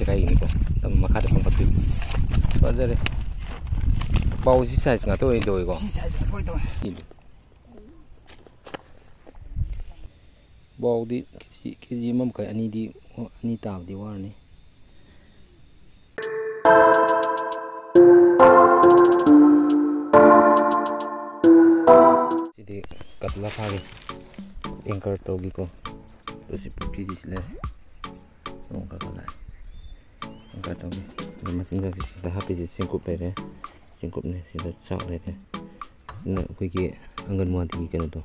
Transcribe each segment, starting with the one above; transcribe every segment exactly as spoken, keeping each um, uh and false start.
ꯀꯩꯒꯤꯅꯤꯀꯣ, ꯑꯗꯨꯝ ꯃꯈꯥꯗ ꯄꯪꯀꯠꯄꯤꯌꯨ꯫ ꯐꯖꯔꯦ꯫ ꯄꯥꯎꯁꯤ size ꯉꯥꯛꯇ ꯑꯣꯏꯅ ꯇꯧꯋꯤꯀꯣ꯫ ꯁꯤ size ꯉꯥꯛꯇ ꯑꯣꯏꯅ ꯇꯧꯋꯦ꯫ ꯕꯥꯎꯗꯤ ꯀꯦ ꯖꯤ, ꯀꯦ ꯖꯤ ꯑꯃ ꯃꯈꯥꯏ, ꯑꯅꯤꯗꯤ, ꯑꯅꯤ ꯇꯥꯕꯗꯤ ꯋꯥꯔꯅꯤ꯫ ꯁꯤꯗꯤ ꯀꯇꯂꯥ ꯐꯥꯒꯤ anchor ꯇꯧꯒꯤꯀꯣ꯫ ꯑꯗꯨ ꯁꯤ ꯄꯨꯈ꯭ꯔꯤꯗꯤ ꯁꯤ ꯂꯩꯔꯦ꯫ ꯅꯣꯡ ꯈꯔ ꯈꯔ ꯂꯥꯛꯑꯦ꯫ Anchor ꯇꯧꯒꯤ꯫ ꯑꯗꯨ ꯃꯆꯤꯟꯖꯥꯛꯁꯤ ꯁꯤꯗ ꯍꯥꯞꯄꯤꯁꯦ ꯆꯦꯡꯀꯨꯞ ꯂꯩꯔꯦ꯫ ꯆꯦꯡꯀꯨꯞꯅꯦ꯫ ꯁꯤꯗ ꯆꯥꯛ ꯂꯩꯔꯦ꯫ ꯁꯤꯅ ꯑꯩꯈꯣꯏꯒꯤ ꯑꯪꯒꯟꯋꯥꯗꯤꯒꯤ ꯀꯩꯅꯣꯗꯣ꯫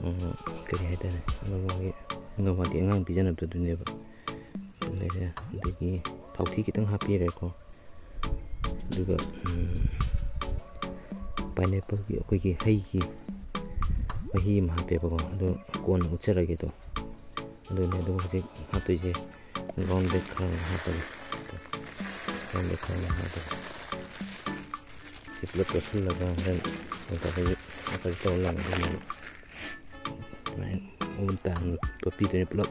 ꯑ, ꯀꯔꯤ ꯍꯥꯏꯇꯥꯔꯦ, ꯑꯉꯥꯡꯒꯤ, ꯑꯉꯥꯡ ꯑꯉꯥꯡ ꯄꯤꯖꯅꯕꯗꯣ ꯑꯗꯨꯅꯦꯕ꯫ ꯂꯩꯔꯦ꯫ ꯑꯗꯒꯤ ꯊꯥꯎꯊꯤ ꯈꯤꯇꯪ ꯍꯥꯞꯄꯤꯔꯦꯀꯣ꯫ ꯑꯗꯨꯒ, ꯎꯝ, pineappleꯒꯤ ꯑꯩꯈꯣꯏꯒꯤ ꯍꯩꯒꯤ ꯃꯍꯤ ꯑꯃ ꯍꯥꯞꯄꯦꯕꯀꯣ꯫ ꯑꯗꯨ ꯀꯣꯟꯅ ꯎꯠꯆꯔꯒꯦ ꯑꯗꯣ꯫ ꯑꯗꯨꯅꯦ꯫ ꯑꯗꯨꯒ ꯍꯧꯖꯤꯛ ꯍꯥꯞꯇꯣꯏꯁꯦ ground bag ꯈꯔ ꯑꯃ ꯍꯥꯞꯄꯒꯦ꯫ Ground bag ꯈꯔ ꯑꯃ ꯍꯥꯞꯄꯒꯦ꯫ ꯁꯤ ꯄꯨꯂꯞ ꯇꯣꯠꯁꯤꯜꯂꯒ ꯍꯣꯔꯦꯟ ꯀꯩꯅꯣ ꯇꯧꯔꯒ ꯇꯧꯔ ꯂꯪꯗꯣꯏꯅꯦꯕ꯫ ꯑꯗꯨꯃꯥꯏꯅ ꯃꯑꯣꯡ ꯇꯥꯅ ꯇꯣꯠꯄꯤꯗꯣꯏꯅꯦ ꯄꯨꯂꯞ꯫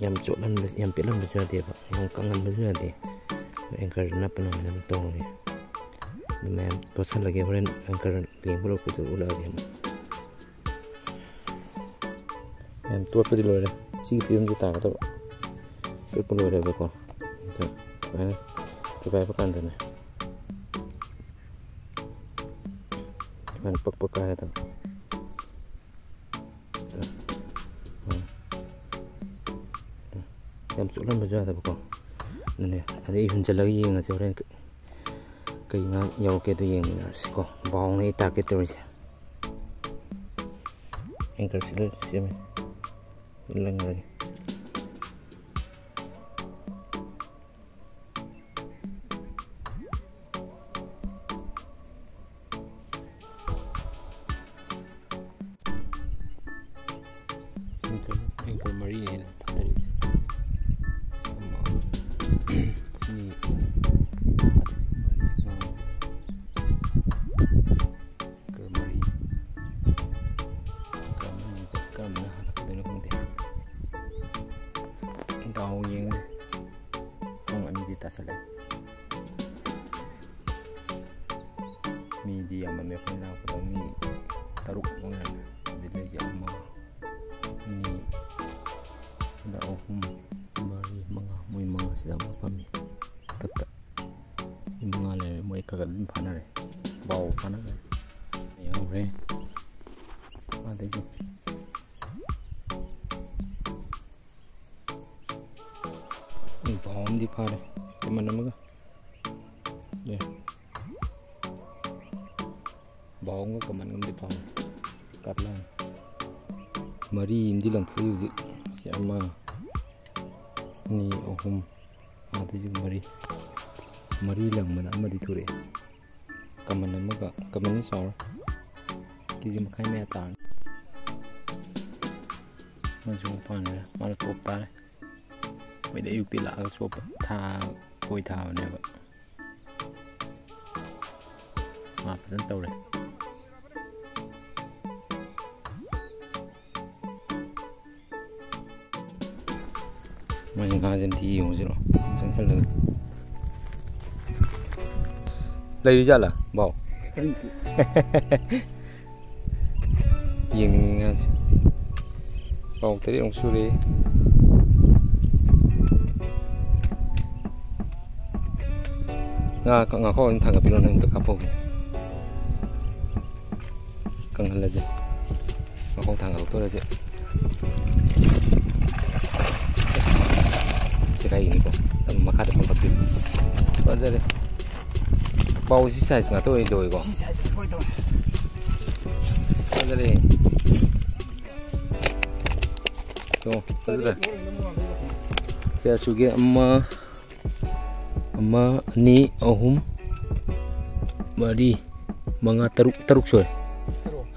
ꯌꯥꯝ ꯆꯣꯠꯍꯟꯕ, ꯌꯥꯝ ꯄꯦꯠꯍꯟꯕꯁꯨ ꯌꯥꯗꯦꯕ, ꯌꯥꯝ ꯀꯪꯍꯟꯕꯁꯨ ꯌꯥꯗꯦ꯫ Anchorꯗ ꯅꯞꯄ ꯅꯨꯡꯉꯥꯏꯅꯕ ꯇꯧꯔꯒꯦ꯫ ꯑꯗꯨ ꯃꯌꯥꯝ ꯇꯣꯠꯁꯤꯜꯂꯒꯦ, ꯍꯣꯔꯦꯟ anchor ꯂꯦꯡꯕ ꯂꯣꯏꯔꯛꯄꯗ ꯎꯠꯂꯛꯑꯒꯦ ꯑꯃꯨꯛ꯫ ꯃꯌꯥꯝ ꯇꯣꯠꯄꯗꯤ ꯂꯣꯏꯔꯦ꯫ ꯁꯤꯒꯤ ꯐꯤꯕꯝꯁꯤ ꯇꯥꯒꯗꯕ꯫ ꯇꯣꯠꯄ ꯂꯣꯏꯔꯦꯕꯀꯣ꯫ ꯑꯗ ꯁꯨꯃꯥꯏꯅ ꯊꯨꯒꯥꯏꯕ ꯀꯥꯟꯗꯅꯦ, ꯁꯨꯃꯥꯏꯅ ꯄꯛ ꯄꯛ ꯀꯥꯏꯒꯗꯕ꯫ ꯌꯥꯝ ꯆꯣꯠꯍꯟꯕꯁꯨ ꯌꯥꯗꯕꯀꯣ꯫ ꯑꯗꯨꯅꯦ꯫ ꯑꯗꯩ ꯍꯨꯟꯖꯜꯂꯒ ꯌꯦꯡꯉꯁꯦ ꯍꯣꯔꯦꯟ ꯀ-, ꯀꯩ ꯉꯥ ꯌꯥꯎꯔꯛꯀꯦꯗꯣ ꯌꯦꯡꯃꯤꯟꯅꯔꯁꯤꯀꯣ꯫ ꯕꯥꯎꯅ ꯑꯩ target ꯇꯧꯔꯤꯁꯦ꯫ Anchorꯁꯤ ꯂꯣꯏ ꯁꯦꯝꯃꯦ꯫ ꯂꯪꯉꯒꯦ꯫ Anchor, anchor ꯃꯔꯤꯅꯦ ꯑꯩꯅ ꯊꯥꯗꯔꯤꯁꯦ꯫ ꯑꯃ, ꯑꯅꯤ, ꯑꯍꯨꯝ, ꯃꯔꯤ, ꯃꯉꯥ꯫ Anchor ꯃꯔꯤ꯫ Anchor ꯃꯔꯤꯁꯦ ꯀꯔꯝꯕꯅ ꯍꯥꯜꯂꯛꯀꯗꯣꯏꯅꯣ ꯈꯪꯗꯦ꯫ ꯗꯥꯎ ꯌꯦꯡꯉꯁꯦ꯫ ꯇꯥꯁꯜꯂꯛꯑꯦ꯫ ꯃꯤꯗꯤ ꯌꯥꯝꯃꯝꯃꯦ, ꯑꯩꯈꯣꯏ ꯂꯥꯛꯄꯗ ꯃꯤ ꯇꯔꯨꯛ ꯃꯨꯛ ꯂꯩꯔꯝꯃꯦ꯫ ꯍꯧꯖꯤꯛ ꯂꯩꯁꯦ ꯑꯃ, ꯑꯅꯤ, ꯁꯤꯗ ꯑꯍꯨꯝ, ꯃꯔꯤ, ꯃꯉꯥ, ꯃꯣꯏ ꯃꯉꯥꯁꯤꯗ ꯑꯃ ꯐꯝꯃꯤ ꯃꯊꯛꯇ꯫ ꯃꯤ ꯃꯉꯥ ꯂꯩꯔꯦ, ꯃꯣꯏ ꯈꯔ ꯈꯔ ꯑꯗꯨꯝ ꯐꯥꯅꯔꯦ꯫ ꯕꯥꯎ ꯐꯥꯅꯔꯦ꯫ ꯌꯥꯎꯔꯦ꯫ ꯑꯗꯩꯗꯤ ꯕꯥꯎ ꯑꯃꯗꯤ ꯐꯥꯔꯦ꯫ ꯀꯃꯟ ꯑꯃꯒ꯫ ꯑꯦ꯫ ꯕꯥꯎ ꯑꯃꯒ ꯀꯃꯟ ꯑꯃꯗꯤ ꯐꯥꯔꯦ꯫ ꯀꯠꯂꯥ꯫ ꯃꯔꯤ ꯑꯃꯗꯤ ꯂꯪꯊꯣꯛꯏ ꯍꯧꯖꯤꯛ꯫ ꯁꯤ ꯑꯃ, ꯑꯅꯤ, ꯑꯍꯨꯝ꯫ ꯑꯥꯗꯩꯁꯨ ꯃꯔꯤ꯫ ꯃꯔꯤ ꯂꯪꯕꯗ ꯑꯃꯗꯤ ꯊꯣꯔꯛꯑꯦ꯫ ꯀꯃꯟ ꯑꯃꯒ, ꯀꯃꯟꯅꯤ ꯆꯥꯎꯔꯦ꯫ ꯀꯦ ꯖꯤ ꯃꯈꯥꯏ ꯃꯌꯥ ꯇꯥꯔꯅꯤ꯫ ꯃꯥꯁꯨ ꯑꯃꯨꯛ ꯄꯥꯟꯈ꯭ꯔꯦ꯫ ꯃꯥꯅ ꯇꯣꯞ ꯇꯥꯔꯦ꯫ ꯑꯩꯈꯣꯏꯗꯤ ꯑꯌꯨꯛꯇꯤ ꯂꯥꯛꯑꯒ ꯆꯣꯞꯄ, ꯊꯥ ꯀꯣꯏ ꯊꯥꯕꯅꯦꯕ꯫ ꯃꯥ ꯐꯖꯅ ꯇꯧꯔꯦ꯫ ꯃꯣꯏ ꯉꯥꯁꯦ ꯑꯝꯇ ꯌꯦꯡꯉꯨꯁꯤꯔꯣ? ꯆꯪꯁꯜꯂꯒ꯫ ꯂꯩꯔꯤ ꯖꯥꯠꯂꯥ, ꯕꯥꯎ? ꯈꯪꯗꯦ꯫ ꯌꯦꯡꯅꯤꯡꯉꯤ ꯉꯥꯁꯦ꯫ ꯕꯥꯎ ꯇꯔꯦꯠꯃꯨꯛ ꯁꯨꯔꯦ꯫ ꯉꯥ, ꯉꯥꯈꯥꯎ ꯑꯗꯨꯝ ꯊꯥꯡꯒꯠꯄꯤꯔꯣ, ꯅꯪ ꯑꯝꯇ ꯀꯥꯞꯍꯧꯒꯦ꯫ ꯀꯪꯍꯜꯂꯁꯦ꯫ ꯃꯈꯣꯡ ꯊꯥꯡꯒꯠꯂꯛꯇꯣꯔꯁꯦ꯫ ꯁꯦꯒꯥꯏꯒꯤꯅꯤꯀꯣ꯫ ꯑꯗꯨꯝ ꯃꯈꯥꯗ ꯄꯪꯀꯛꯄꯤꯌꯨ꯫ ꯐꯖꯔꯦ꯫ ꯄꯥꯎ ꯁꯤ size ꯉꯥꯛꯇ ꯑꯣꯏ ꯇꯧꯋꯤꯀꯣ꯫ ꯁꯤ size ꯉꯥꯛꯇ ꯑꯣꯏ ꯇꯧꯋꯦ꯫ ꯑꯁ, ꯐꯖꯔꯦ꯫ ꯌꯦꯡꯉꯣ, ꯐꯖꯔꯦ꯫ ꯀꯌꯥ ꯁꯨꯒꯦ? ꯑꯃ, ꯑꯃ, ꯑꯅꯤ, ꯑꯍꯨꯝ, ꯃꯔꯤ, ꯃꯉꯥ, ꯇꯔꯨꯛ, ꯇꯔꯨꯛ ꯁꯨꯔꯦ꯫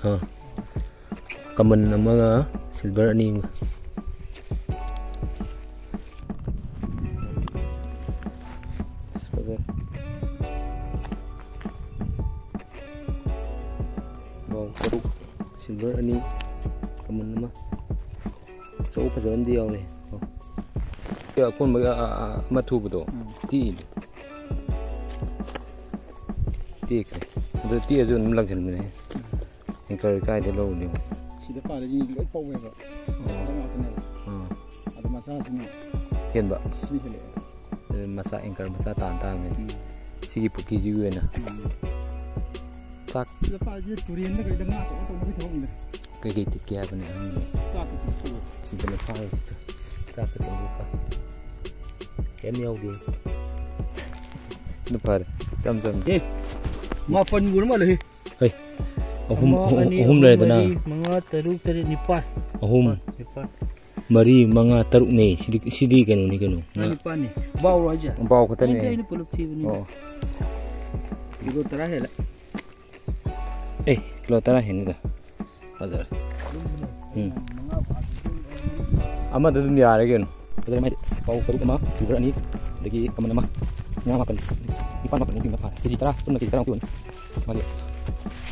ꯑꯥ꯫ ꯀꯃꯟ ꯑꯃꯒ ꯁꯤꯜꯚꯔ ꯑꯅꯤ ꯑꯃꯒ꯫ ꯑꯁ, ꯐꯖꯔꯦ꯫ ꯕꯥꯎ ꯇꯔꯨꯛ, ꯁꯤꯜꯚꯔ ꯑꯅꯤ, ꯀꯃꯟ ꯑꯃ꯫ ꯑꯆꯧꯕ ꯐꯖꯕ ꯑꯃꯗꯤ ꯌꯥꯎꯔꯦ꯫ ꯑꯀꯣꯟꯕꯒꯤ ꯑ- ꯑ- ꯑ- ꯑꯃ ꯊꯨꯕꯗꯣ, ꯎꯝ꯫ ꯇꯦꯛꯏꯅꯦ꯫ ꯇꯦꯛꯈ꯭ꯔꯦ꯫ ꯑꯗꯨ ꯇꯦꯛꯑꯁꯨ ꯑꯗꯨꯝ ꯂꯪꯁꯤꯟꯕꯅꯦ꯫ ꯑꯦꯡꯀꯔ ꯀꯥꯏꯗꯩ ꯂꯧꯔꯨꯅꯤ? ꯁꯤꯗ ꯄꯥꯜꯂꯤꯁꯤꯡꯁꯤ ꯂꯣꯏ ꯄꯧꯋꯦꯕ꯫ ꯑꯣ꯫ ꯃꯆꯥ ꯉꯥꯛꯇꯅꯦꯕ꯫ ꯑꯥ꯫ ꯑꯗꯣ ꯃꯆꯥꯁꯤꯅ ꯍꯦꯟꯕ꯫ ꯁꯤꯅ ꯍꯦꯜꯂꯛꯑꯦ꯫ ꯑꯗꯨ ꯃꯆꯥ ꯑꯦꯡꯀꯔ ꯃꯆꯥ ꯇꯥꯟ ꯇꯥꯕꯅꯤ꯫ ꯎꯝ꯫ ꯁꯤꯒꯤ ꯄꯨꯈ꯭ꯔꯤꯁꯤꯒꯤ ꯑꯣꯏꯅ꯫ ꯎꯝ꯫ ꯆꯥꯛ ꯁꯤꯗ ꯄꯥꯜꯂꯤꯁꯦ ꯇꯨꯔꯦꯟꯗ ꯀꯩꯗ ꯉꯥ ꯑꯆꯧ ꯑꯆꯧꯕꯒꯤ ꯊꯕꯛꯅꯤꯗ꯫ ꯀꯩꯀꯩ ꯇꯤꯠꯀꯦ ꯍꯥꯏꯕꯅꯦ ꯍꯪꯉꯤꯅꯦ꯫ ꯆꯥꯛꯀ ꯆꯤꯛꯄꯗꯣ꯫ ꯁꯤꯗ ꯂꯣꯏ ꯐꯥꯔꯦ꯫ ꯆꯥꯛꯀ ꯆꯤꯛꯄ꯫ ꯀꯩꯝ ꯌꯥꯎꯗꯦ꯫ ꯑꯗꯨ ꯐꯔꯦ꯫ ꯏꯆꯝ ꯆꯝꯅ꯫ ꯑꯦ, ꯃꯥꯄꯟ ꯄꯨꯔ ꯃꯥꯜꯂꯦꯍꯦ꯫ ꯍꯩ꯫ ꯑꯍꯨꯝ, ꯑꯃ, ꯑꯍꯨꯝ, ꯑꯅꯤ, ꯑꯍꯨꯝ ꯑꯍꯨꯝ, ꯂꯩꯔꯦꯗꯅ꯫ ꯃꯔꯤ, ꯃꯉꯥ, ꯇꯔꯨꯛ, ꯇꯔꯦꯠ, ꯅꯤꯄꯥꯜ꯫ ꯑꯍꯨꯝ꯫ ꯅꯤꯄꯥꯜ꯫ ꯃꯔꯤ, ꯃꯉꯥ, ꯇꯔꯨꯛꯅꯦ꯫ ꯁꯤꯗꯤ, ꯁꯤꯗꯤ ꯀꯩꯅꯣꯅꯤ ꯀꯩꯅꯣ꯫ ꯉꯥ ꯅꯤꯄꯥꯜꯅꯤ꯫ ꯕꯥꯎꯔꯣ ꯍꯥꯏꯁꯦ? ꯕꯥꯎ ꯈꯛꯇꯅꯦ꯫ ꯑꯩꯅ, ꯑꯩꯅ ꯄꯨꯂꯞ ꯊꯤꯕꯅꯤꯅꯦ꯫ ꯑꯣ꯫ ꯀꯤꯂꯣ ꯇꯔꯥ ꯍꯦꯜꯂꯦ꯫ ꯑꯦ, ꯀꯤꯂꯣ ꯇꯔꯥ ꯍꯦꯟꯅꯤꯗ꯫ ꯐꯖꯔꯦ꯫ ꯎꯝ꯫ ꯑꯃꯗ ꯑꯗꯨꯝ ꯌꯥꯔꯦ ꯀꯩꯅꯣ꯫ ꯐꯖꯔꯦ ꯃꯥꯏꯗꯤ꯫ ꯄꯥꯎ ꯇꯔꯨꯛ ꯑꯃ, ꯁꯤꯜꯚꯔ ꯑꯅꯤ, ꯑꯗꯒꯤ ꯀꯃꯟ ꯑꯃ, ꯉꯥ ꯃꯥꯄꯟ, ꯅꯤꯄꯥꯟ ꯃꯥꯄꯟ ꯑꯗꯨꯝ ꯐꯥꯔꯦ꯫ ꯀꯦꯖꯤ ꯇꯔꯥ, ꯄꯨꯟꯅ ꯀꯦꯖꯤ ꯇꯔꯥꯃꯨꯛꯇꯤ ꯑꯣꯏꯅꯤ꯫ ꯃꯥꯒꯤ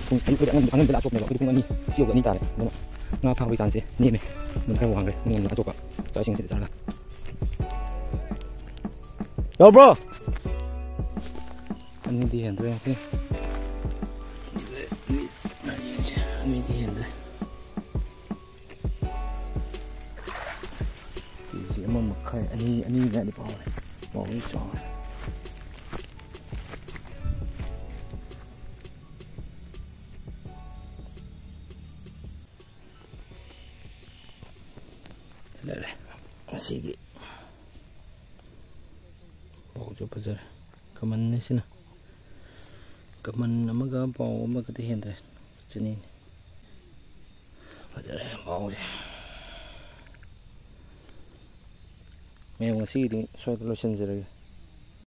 ꯄꯨꯡ ꯑꯌꯨꯛꯇꯗꯤ ꯑꯉꯟ-, ꯑꯉꯟꯕ ꯂꯥꯛꯄꯅꯦꯕ꯫ ꯑꯩꯈꯣꯏꯗꯤ ꯄꯨꯡ ꯑꯅꯤ, ꯁꯤ ꯌꯧꯕ ꯑꯅꯤ ꯇꯥꯔꯦ꯫ ꯑꯗꯨꯅ ꯉꯥ ꯐꯥꯕꯒꯤ ꯆꯥꯡꯁꯦ ꯅꯦꯝꯃꯦ꯫ ꯑꯗꯨꯝ ꯈꯔ ꯋꯥꯡꯈ꯭ꯔꯦ꯫ ꯄꯨꯡ ꯑꯅꯤ ꯑꯆꯣꯞꯄ ꯆꯥꯛ ꯏꯁꯤꯡꯁꯤꯗ ꯆꯥꯔꯒ꯫ ꯌꯥꯎꯕ꯭ꯔꯣ? ꯑꯅꯤꯗꯤ ꯍꯦꯟꯗ꯭ꯔꯦ ꯉꯁꯤ꯫ ꯑꯅꯤꯗꯤ ꯍꯦꯟꯗ꯭ꯔꯦ꯫ ꯀꯦꯖꯤ ꯑꯃ ꯃꯈꯥꯏ, ꯑꯅꯤ, ꯑꯅꯤ ꯑꯗꯨꯋꯥꯏꯗ ꯄꯥꯎꯔꯦ꯫ ꯄꯥꯎꯗꯤ ꯆꯥꯎꯔꯦ꯫ ꯁꯤ ꯂꯩꯔꯦ꯫ ꯉꯁꯤꯒꯤ ꯄꯥꯎꯁꯨ ꯐꯖꯔꯦ꯫ ꯀꯃꯟꯅꯦ ꯁꯤꯅ꯫ ꯀꯃꯟ ꯑꯃꯒ ꯄꯥꯎ ꯑꯃꯒꯗꯤ ꯍꯦꯟꯗ꯭ꯔꯦ꯫ ꯆꯅꯤꯅꯤ꯫ ꯐꯖꯔꯦ ꯄꯥꯎꯁꯦ꯫ ꯃꯌꯥꯝ ꯉꯁꯤꯒꯤꯗꯤ ꯁ꯭ꯋꯥꯏꯗ ꯂꯣꯏꯁꯤꯟꯖꯔꯒꯦ꯫